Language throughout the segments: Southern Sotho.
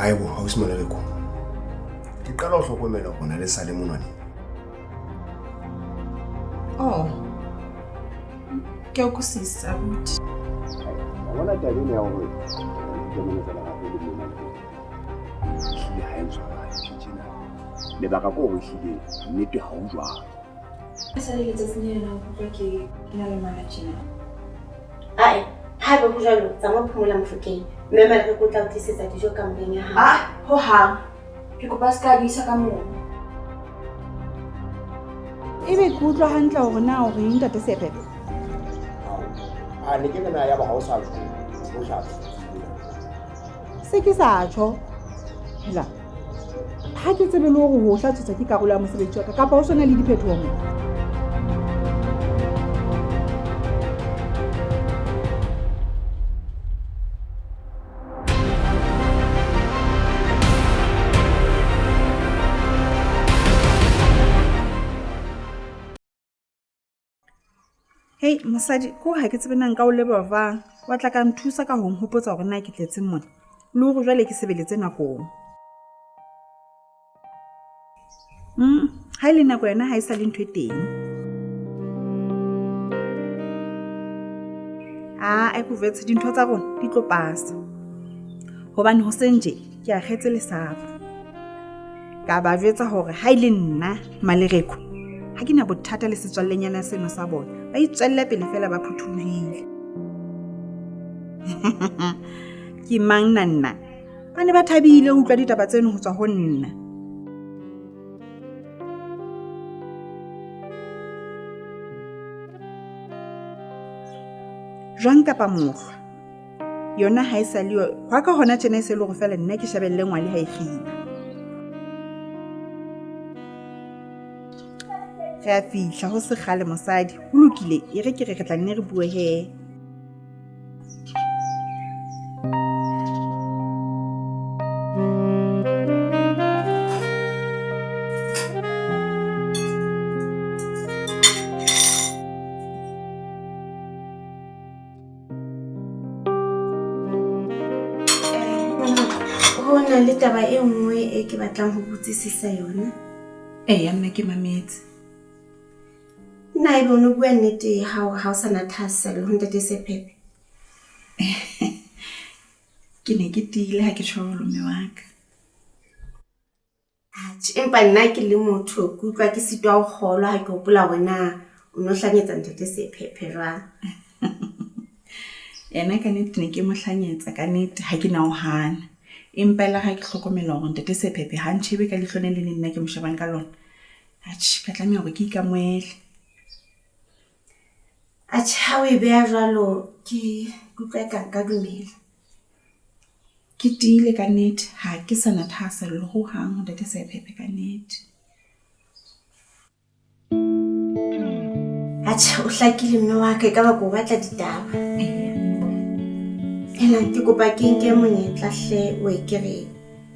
Haebo, ausi Malereko. Ke qala ho hlokomela hore na le sale monwaneng. Oh. Ke a utlwisisa abuti. Wa bona taba ena ya hore dikamano tsa lerato le mona le ehlile ha e ntshware hantle tjena. Lebaka ke hore ehlile nnete ha ho jwalo. Esale letsatsing lena la utlwa ke na le ngwana tjena. Ae, haeba ho jwalo, tsamaya phomola Mofokeng. Mme Malereko o tla o tlisetsa dijo kamoreng ya hao. Ah, ho hang. Ke kopa a se ka di isa ka moo. Ebe ke utlwa hantle hore na o reng ntate Sepepe? A ne ke re na yaba ha o sa tjho, o sa tjho. Se ke sa tjho. Hela. Ha ke tsebe le hore ho hlatswetsa ke karolo ya mosebetsi wa ka kapa ho sona le diphetoho mo. Hei mosadi, ko ha ke tsebe na nka o leboha jwang. Wa tla ka nthusa ka ho nhopotsa hore na ke tletseng mona. Le hore jwale ke sebeletse nakong. Ha e le nako yona ha e sa le ntho e teng. Ah, a ko jwetse dintho tsa rona di tlo pasa. Hobane hoseng tje ke akgetse lesapo. Ka ba jwetsa hore ha e le nna Malereko ha ke na bothata le setswallenyana seno sa bona. Ba itswelle pele fela ba phuthulohile. Ke mang na nna? Ba ne ba thabile ho utlwa ditaba tseno ho tswa ho nna. Jwang kapa mokgwa? Yona ha e sa le yo. Hwa ka hona tjena e se le hore fela nna ke shebelle ngwale ha e kgiba. Re a fihla ho se kgale mosadi. Ho lokile, e re ke re re tla nne re bue he. Ho na le taba e nngwe e ke batlang ho botsisisa yona. Eya mme ke mametse. Na ebe o no bua nnete ha o ha o sa na thahasello ho ntate Sephephe? Ke ne ke tiile ha ke tjho jwalo mme wa ka. Atjhe, empa nna ke le motho ke utlwa ke sitwa ho kgolwa ha ke hopola hore na o no hlanyetsa ntate Sephephe jwang. Yena ka nnete ne ke mo hlanyetsa ka nnete ha ke na ho hana. Empa elare ha ke hlokomela hore ntate Sephephe ha ntjhebe ka leihlo le leng le nna ke mo shebang ka lona. Atjhe, ka tlameha hore ke ikamohele. Atjhe, ha o e beha jwalo ke utlwa eka nka dumela. Ke tiile ka nnete ha ke sa na thahasello ho hang ho ntate Sephephe ka nnete. Atjhe, o hlakile mme wa ka ekaba ke o batla ditaba. Ena ke kopa ke nke monyetla hle o e ke re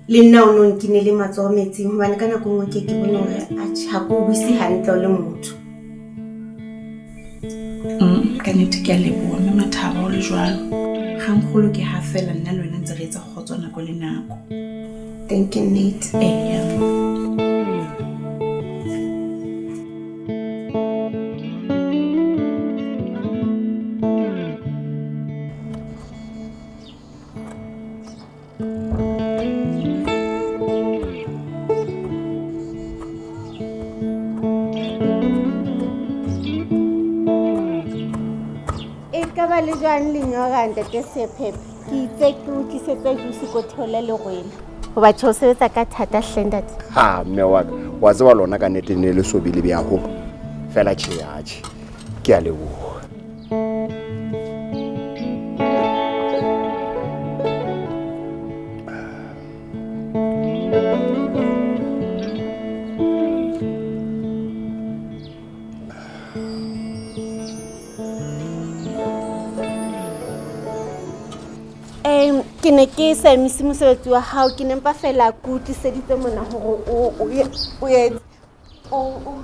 le nna o no nkinele matsoho metsing hobane ka nako e nngwe ke ke bone hore atjhe ha ke o buise hantle o le motho. Ka nnete ke a leboha mme Mathabo o le jwalo. Kgangkgolo ke ha feela nna le wena ntse re etsa kgotso nako le nako. Thank you nnete. Eya. E ka ba le jwang lenyora ntate Sephephe? Ke itse ke o tlisetse juice ko theole lerwele. Hoba tjhe o sebetsa ka thata hle ntate. Ha mme wa ka, wa tseba lona ka nnete ne le sobe le beya holo. Fela tjhe atjhe. Ke a leboha. Ke ne ke sa emise mosebetsi wa hao, ke ne mpa fela ke o tliseditse mona hore o etse o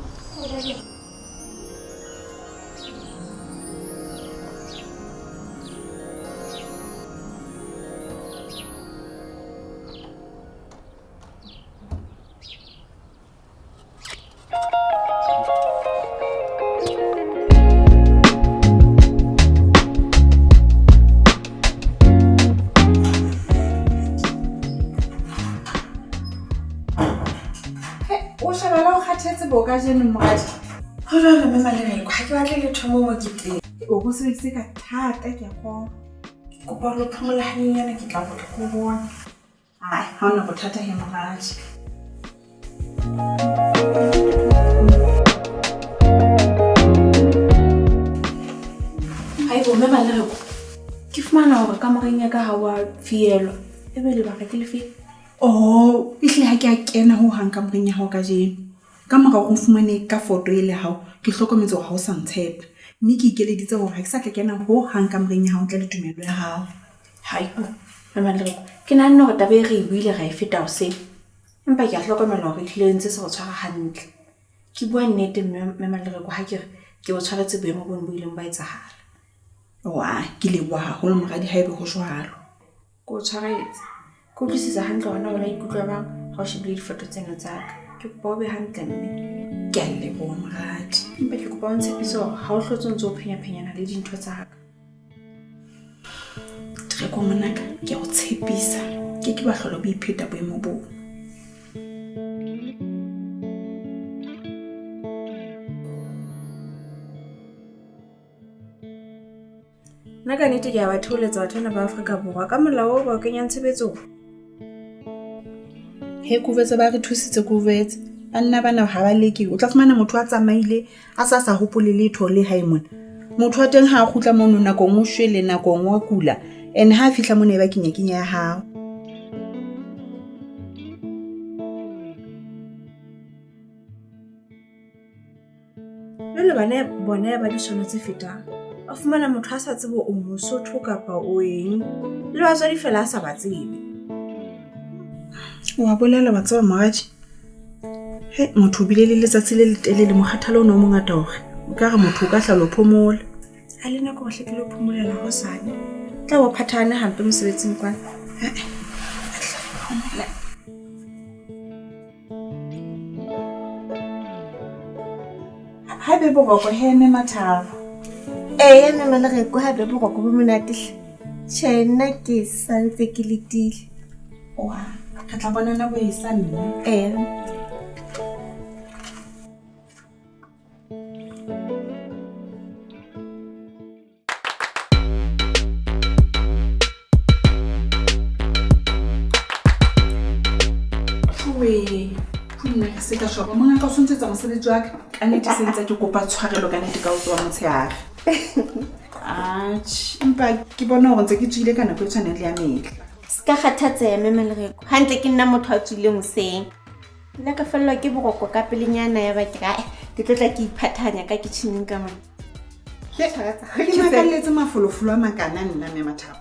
kajeno moradi. Ho jwalo mme Malereko, ha ke batle letho moo mo ke teng. O bo sebeditse ka thata ke a kgolwa. Ke kopa hore o phomole hanyenyane ke tla botla ko bona. Ai, ha hona bothata he moradi. Haibo mme Malereko, ke fumana hore kamoreng ya ka ha wa fielwa. Ebe lebaka ke lefe? Oh, ehlile ha ke a kena ho hang kamoreng ya hao kajeno. Ka mora hore o fumane ka foto ele hao, ke hlokometse hore ha o sa ntshepa. Mme ke ikeleditse hore ha ke sa tla kena ho hang kamoreng ya hao ntle le tumello ya hao. Haibo, mme Malereko, ke nahanne hore taba e re e buile ra e feta hoseng. Empa ke a hlokomela hore ehlile ntse se go tshwara hantle. Ke bua nnete mme Malereko ha ke re ke o tshwaretse boemo bono bo ileng ba etsahala. Wa, ke leboha haholo moradi haebe ho jwalo. Ke o tshwaretse. Ke utlwisisa hantle hore na o la ikutlwa bang ha o shebile difoto tseno tsa ka. Ke kopa o be hantle mme. Ke a leboha moradi. Empa ke kopa o ntshepise hore ha o hlotse o ntse o phenyaphenyana le dintho tsa ka. Tereko ngwanaka, ke a o tshepisa. Ke ke ba hlola bo ipheta boemo boo. Nna ka nnete ke a ba theoletsa batho bana ba Afrika Borwa ka molao oo ba o kenyang tshebetsong. He Kuvetse ba re thusitse Kuvetse. Banna bana ha ba leke. O tla fumana motho a tsamaile a sa sa hopole letho le hae mona. Motho wa teng ha a kgutla mono nakong o shwele nakong wa kula. And ha a fihla mona e ba kinyakinya ya hao. Jwale bana bona ba disono tse fetang. Ba fumana motho a sa tsebe o Mosotho kapa o eng. Le batswadi fela a sa ba tsebe. Wa bolela wa tseba moradi. He motho o bile le letsatsi le letelele mokgathala o ne o mongata hore o ka re motho o ka hlalo phomola. Ha le nako hle ke lo phomolela hosane. Tla bo phathahane hampe mosebetsing kwana. Ha be boroko he mme Mathabo. Eya mme Malereko ha be boroko bo monate hle. Tjhe nna ke santse ke letile. Wa, re tla bonana bo esa mme. Eya. Nna ke se ka shwaba mongaka o tshwanetse etsa mosebetsi wa ka ka nnete se ntse ke kopa tshwarelo ka nnete ka ho tsoha motshehare. Atjhe, empa ke bona hore ntse ke tswile ka nako e tshwanang le ya mehla. Se ka kgathatseha mme Malereko. Hantle ke nna motho a tswileng hoseng. Ke ile ka fellwa ke boroko ka pelenyana ya ba ke re ae ke tlo tla ke iphathanya ka kitcheneng ka mona. Ke makalletse mafolofolo a makana nna mme Mathabo.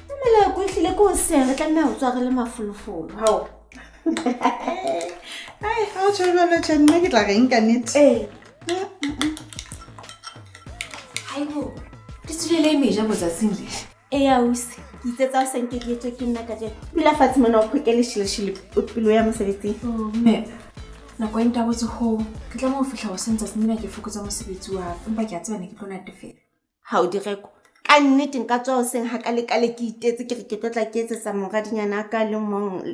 Malereko ehlile ke hoseng re tlameha ho tswa re le mafolofolo. Hao. Ai, ha o tjho jwalo tjhe nna ke tla reng ka nnete. Ee. Haibo, di tswile le meja motsatsing le. Eya ausi, ke itse tsa hoseng ke di etswe ke nna kajeno. Dula fatshe mona o phoke lesheleshele o pelo ya mosebetsing. Mme, nako e ntabotse ho. Ke tlameha ho fihla hoseng tsatsing lena ke fokotsa mosebetsi wa ka. Empa ke a tseba ne ke tlo natefela. Ha o direko. Ka nnete nka tswa hoseng ha ka lekale ke itetse ke re ke tlo tla ke etsetsa moradinyana a ka le mong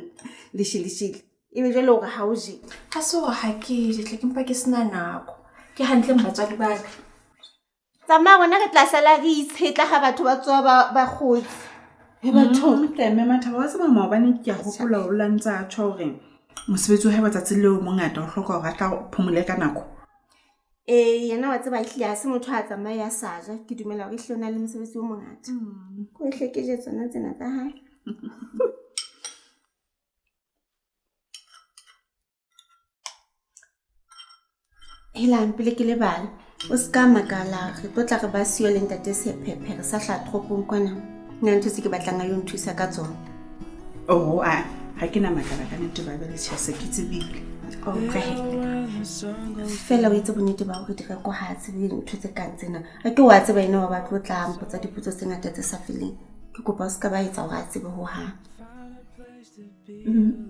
lesheleshele. Ebe jwale hore ha o je. Ha se hore ha ke je, tle ke mpa ke sena nako. Ke hantle batswadi ba ka. Tsamaya rona re tla sala re itshetla ha batho ba tswa ba kgotse. He bathong. Tle mme Mathabo wa tseba maobane ke a hopola o la ntse a tjho hore mosebetsi wa hae wa tsatsi leo mongata o hloka hore a tla phomole ka nako. Ee, yena wa tseba ehlile ha se motho a tsamaye a sa ja. Ke dumela hore ehlile o na le mosebetsi o mongata. Ko ehle ke je tsona tsena tsa hae. Helang pele ke lebala. O ska makala re tlo tla re ba siyo le ntate Sephephe re sa hlaha toropong kwana. Nna ntho tse ke batlang a yo nthusa ka tsona. Oh, a ha ke na makala ka nnete ba be le tjhe se ke tsebile. Okay. Fela o etse bonnete ba hore Direko ha a tsebe ntho tse kang tsena. A ke wa tseba ena wa ba tlo tla mpotsa dipotso tse ngata tse sa feleng. Ke kopa o ska ba etsa hore a tsebe hohang.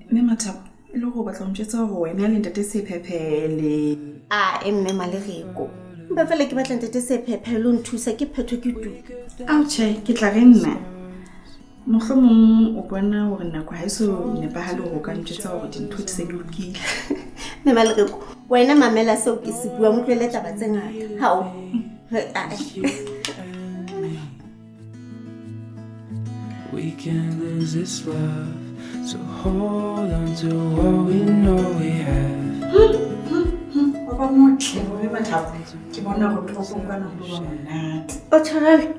Mme Mathabo, e le hore o batla ho ntjwetsa hore wena le ntate Sephephe le A e mme Malereko. Empa fela ke batla ntate Sephephe le ho nthusa ke phetho ke tu. Ao tjhe, ke tla re nna. Mohlomong o bona hore nako ha e so nepahale hore o ka ntjwetsa hore dintho di se di lokile. Mme Malereko, wena mamela seo ke se buang, o tlohele taba tse ngata. Hao. We can lose this love, so hold on to what we know we have. O ba motle, mme Mathabo. Ke bona hore toropong kwana ho tlo ba monate. O tshwarelo.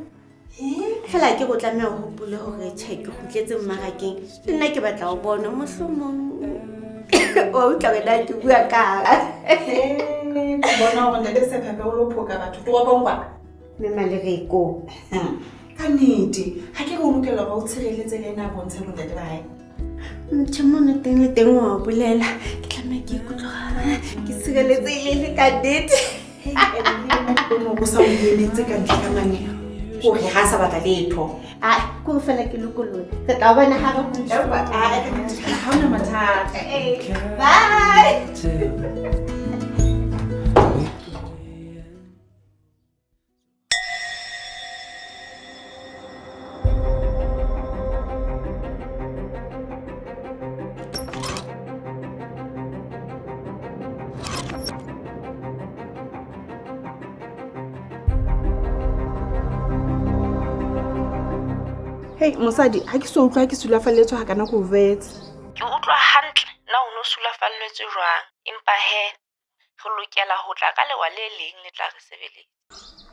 Fela ke go tlameha ho hopole hore tjhe ke kgutletse mmarakeng. Le nna ke batla ho bona mohlomong. Wa utlwa wena ke bua ka. Ke bona hore ntate Sephephe o lo phoka batho toropong kwana. Mme Malereko. Ka nnete, ha ke re o lokela hore o tshireletse le ena a bontshe bontate ba hae. Tjhe mono teng le teng wa bolela. Ke tlameha ke ikutlwa ke sireletsehile le ka nnete. O sa o emetse ka ntle ka mane. Hore ha sa batla letho. Ah, ke hore fela ke lokolohe. Re tla o bona ha re kgutla. Ha hona mathata. Bye. Hei mosadi, ha ke so utlwa ke sulafalletswe ha kana ko jwetse. Ke utlwa hantle na o no sulafalletswe jwang, empa he re lokela ho tla ka lewa le leng le tla re sebeletsa.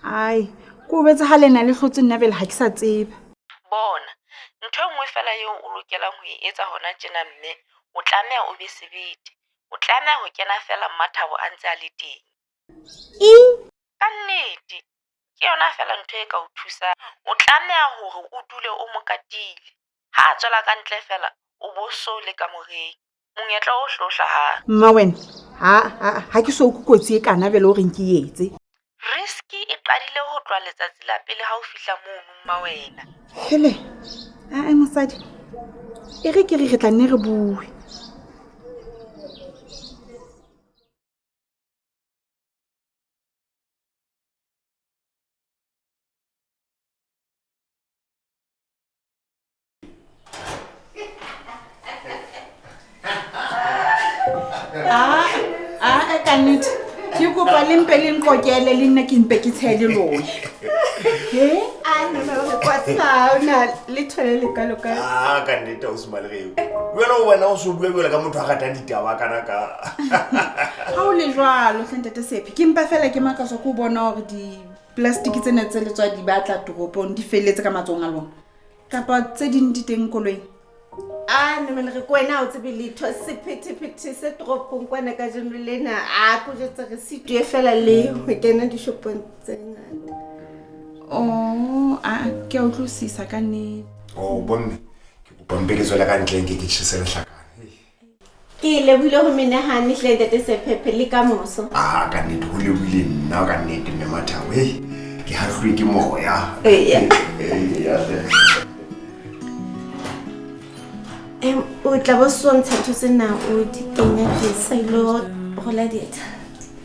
Ai, ko jwetse ha lena le hlotse nna vele ha ke sa tseba. Bona, ntho e nngwe fela eo o lokelang ho e etsa hona tjena mme, o tlameha o be sebete. O tlameha ho kena fela Mmathabo a ntse a le teng. Ka nnete, ke yona fela ntho e ka o thusang. O tlameha hore o dule o mo katile. Ha a tswela ka ntle fela, o bo so le kamoreng. Monyetla o hlo hlahang. Mma wena, ha ke so utlwe kotsi e kana vele o reng ke etse. Riski e qadile ho tloha letsatsi la pele ha o fihla mono mma wena. Hele, ae mosadi, e re ke re re tla nne re bue. Ka nnete, ke kopa le mpe le nkokele le nna ke mpe ke tshele lona. He? A nna re kwa tsha na le thole le ka loka. Ah, ka nnete o se Malereko. Jwale wena o so bua jwale ka motho a ratang ditaba kana ka. Ha o le jwalo hle ntate Sephe, ke mpa fela ke makatswa ke ho bona hore di-plastic tsena tse le tswa di batla toropong di felletse ka matsohong a lona. Kapa tse ding di teng koloing. Ah, mme Malereko wena ha o tsebe letho, sephethephethe se toropong kwana kajeno lena. Ah, ko jwetse re sitwe fela le ho kena dishopong tse ngata. Oh, ah, ke a utlwisisa ka nnete. Oh, bomme, ke kopa mpe ke tswele ka ntle nke ke tjhese lehlakane. Ke lebohile ho menahane hle ntate Sephephe le ka moso. Ah, ka nnete ho lebohile nna ka nnete mme Mathabo. Hei, ke hahluwe ke moya. Eya. Eya. O tla bo so ntsha ntho tsena o di kenya ke sa ilo rola dieta.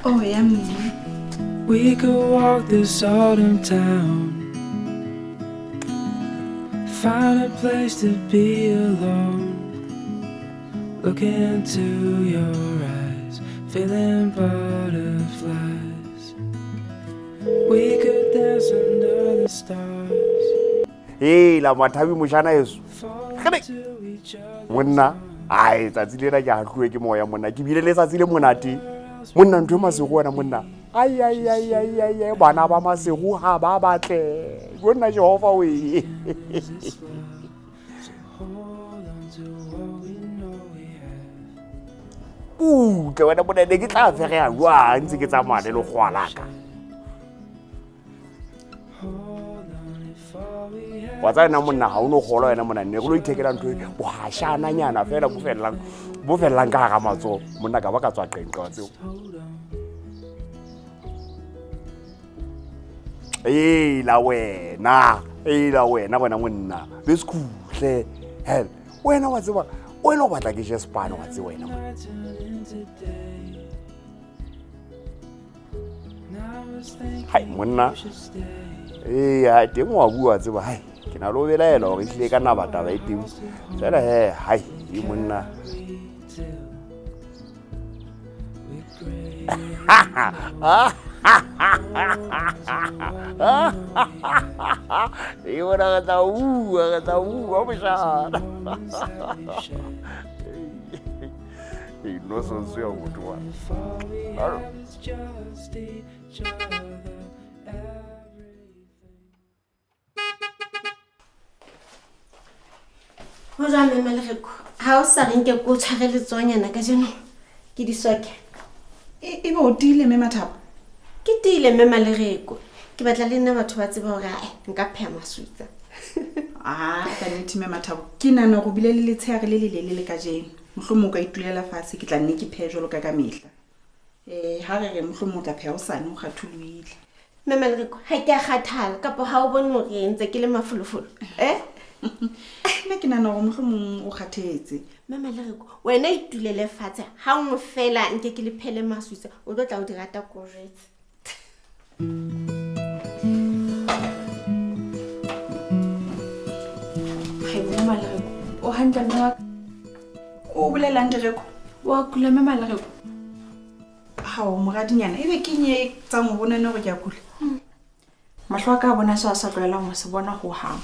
Oh, ya mme. We could walk this autumn town, find a place to be alone. Look into your eyes, feeling butterflies. We could dance under the stars. Hey, la Mathabi mojana heso. Monna, ai tsatsi lena ke hahluwe ke moya monna. Ke bile le tsatsi le monate. Monna ntho e masego wena monna. Ai ai ai ai ai ai bana ba masego ha ba batle. Monna Jehova we. Utlwe wena monna ne ke tla fereha jwang ntse ke tsamaya le lekgowa la ka. Wa tseba nna monna ha o no kgolwa wena monna, ne re lo ithekela ntho e bohashananyana fela bo fellang ka hara matsoho. Monna ka ba ka tswa qenqe wa tseo. Ela wena, ela wena wena monna, be sekhuhle. Hell, wena wa tseba, wena o batla ke je spano wa tseba wena monna. Hai monna. Eya, teng wa bua tseba, hai, ke na le ho belaela hore ehlile ka nna taba e teng. Fela he, hai, e monna. E bona re tla bua, re tla bua moshana. E nonsense ya motho wa. Ho jwang mme Malereko? Ha o sa re nke ko tshware letsohonyana kajeno ke di soke. E ebe o tiile mme Mathabo? Ke tiile mme Malereko. Ke batla le nna batho ba tsebe hore ae nka pheha masutsa. Ah, ka nnete mme Mathabo. Ke nahana hore o bile le letshehare le lelelele kajeno. Mohlomong o ka itulela fatshe ke tla nne ke phehe jwalo ka ka mehla. Eh, ha re re mohlomong o tla pheha hosane o kgatholohile. Mme Malereko, ha ke a kgathala kapa ha o bone hore ntse ke le mafolofolo. Eh? Nna ke nahana hore mohlomong o kgathetse. Mme Malereko, wena itulele fatshe ha nngwe fela nke ke le phele masutsa, o tlo tla o di rata ko jwetse. Haebo mme Malereko, o hantle mme wa ka? O bolelang Direko? Wa kula mme Malereko? Hao moradinyana, ebe ke eng e etsang hore o nahane hore ke a kula? Mahlo a ka a bona seo a sa tlwaelang ho se bona hohang.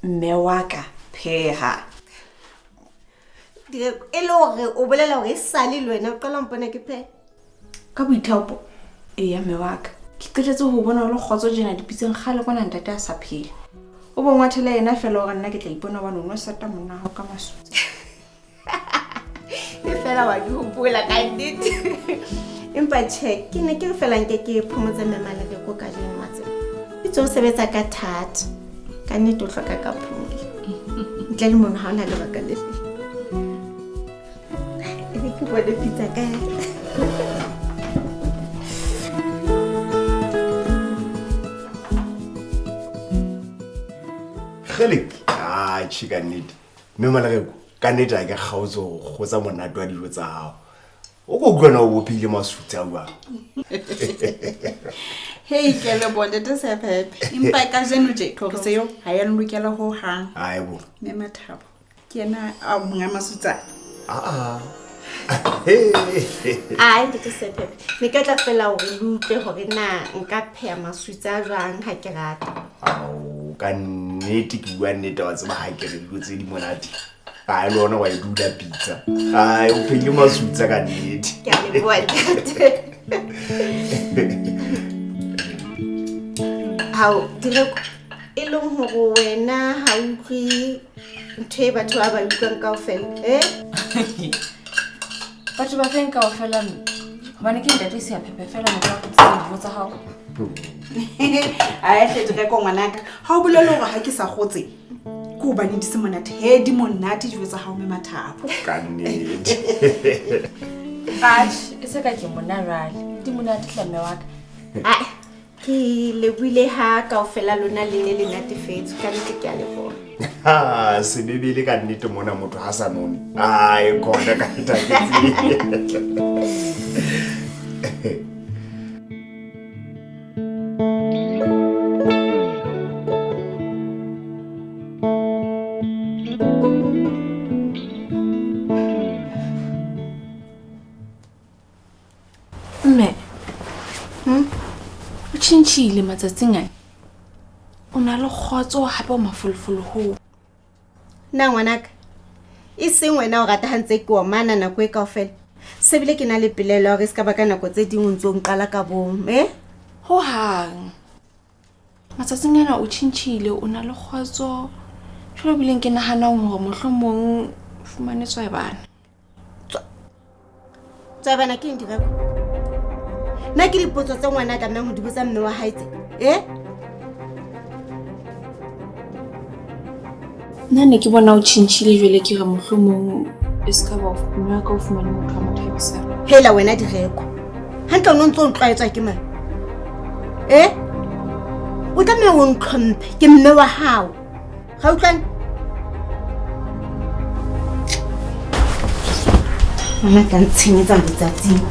Mme wa ka, pheha. Direko, e le hore o bolela hore e sale le wena o qala ho mpona ke pheha? Ka boithaopo, eya mme wa ka. Ke qetetse ho bona o le kgotso tjena dipitseng kgale kwana ntate a sa phela. O bo ngwathele yena feela hore nna ke tla ipona hobane o no sata monna hao ka masutsa. E fela wa di hopola ka nnete. Empa tjhe, ke ne ke re fela nke ke phomotse mme Malereko kajeno wa tseba. Itse o sebetsa ka thata. Ka nnete o hloka ka phomolo. Ntle le mono ha ona lebaka le leng. E re ke bone pitsa ka. Kgele, atjhe ka nnete. Mme Malereko, ka nnete ha ke kgaotse ho kgotsa monate wa dijo tsa hao. O ko utlwa na o bopehile masutsa jwang? Hei, ke a leboha ntate Sephephe. Empa kajeno tje, tlhoriso eo ha ya nlokela hohang. Ae bo. Mme Mathabo, ke yena a monga masutsa. Aa. Ai, ntate Sephephe, ne ke tla fela hore le utlwe hore na nka pheha masutsa jwang ha ke rata. Ao, ka nnete ke bua nnete wa tseba ha ke re dijo tse di monate. Ai, le ona wa e dula pitsa. Ai, o phehile masutsa ka nnete. Ke a leboha ntate. Hao, Direko, e leng hore wena ha o utlwe ntho e batho ba ba utlwang kaofela, eh? Batho ba feng kaofela mme? Hobane ke ntate Seaphephe fela motho a kgutlisa dijo tsa hao. Ae hle Direko ngwanaka, ha o bolele hore ha ke sa kgotse, ke hobane di se monate. He, di monate dijo tsa hao mme Mathabo. Ka nnete. Atjhe, e se ka ke mona jwale. Di monate hle mme wa ka. Ae, ke lebohile ha kaofela lona le ne le natefetswe. Ka nnete ke a leboha. Ha, sebebele ka nnete mona motho ha sa none. Ai, khona ka nnete. Mme, o tjhentjhile matsatsing ana. O na le kgotso hape o mafolofolo ho. Na ngwanaka, e seng wena o rata ha ntse ke omana nako e kaofela. Se bile ke na le pelaelo ya hore e se ka ba ka nako tse ding o ntso nqala ka bong, eh? Ho hang. Matsatsing ana o tjhentjhile, o na le kgotso. Jwale bileng ke nahanang hore mohlomong o fumane tswebana. Tswebana ke eng Direko? Nna ke dipotso tse ngwana a tlamehang ho di botsa mme wa hae tse, eh? Nna ne ke bona o tjhentjhile jwale ke re mohlomong e se ka ba mme wa ka o fumane motho a mo thabisang. Hela wena Direko, hantle o no ntso o ntlwaetswa ke mang? Eh? O tlameha o ntlhomphe, ke mme wa hao. Ga utlwane? Ngwana ka ntshenyetsa letsatsing.